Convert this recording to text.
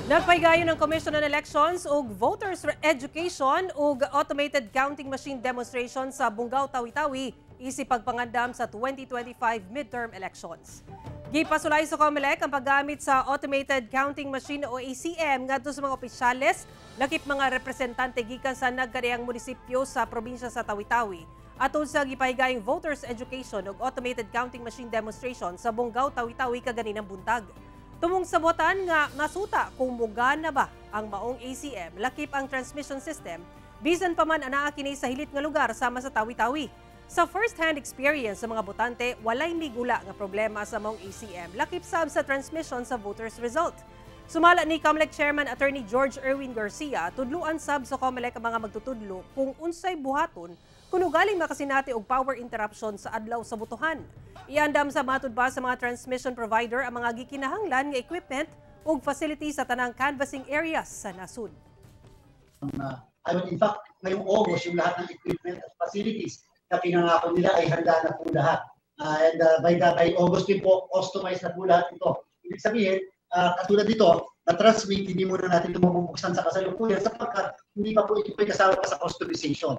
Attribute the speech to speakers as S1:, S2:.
S1: Nagpahigayon ang Commission on Elections og Voters Education ug Automated Counting Machine Demonstration sa Bongao, Tawi-Tawi isip pagpangandam sa 2025 midterm elections. Gipasulay sa COMELEC ang paggamit sa Automated Counting Machine o ACM ngadto sa mga opisyales, lakip mga representante gikan sa nagkadaiyang munisipyo sa probinsya sa Tawi-Tawi. Atol sa gipahigayong Voters Education ug Automated Counting Machine Demonstration sa Bongao, Tawi-Tawi kaganinang buntag. Tumong sabotan nga masuta kung mugana ba ang maong ACM, lakip ang transmission system, bisan pa man anaa kini sa hilit nga lugar sama sa Tawi-Tawi. Sa first-hand experience sa mga botante, walay migula nga problema sa maong ACM, lakip sab sa transmission sa voters result. Sumala ni COMELEC Chairman Attorney George Erwin Garcia, tudluan sab sa COMELEC ang mga magtutudlo kung unsay buhaton kung ugaling makasinati og power interruption sa adlaw sa botohan. Iandam sa matud pa sa mga transmission provider ang mga gikinahanglan nga equipment ug facility sa tanang canvassing areas sa nasud.
S2: I mean, in fact, ngayong August, yung lahat ng equipment at facilities na pinangako nila ay handa na po lahat. And by August din po, customized na po lahat ito. Ibig sabihin, katulad dito, na-transmit, hindi muna natin ito mabubuksan sa kasalukuyan sapagkat hindi pa po ito kasama pa sa customization.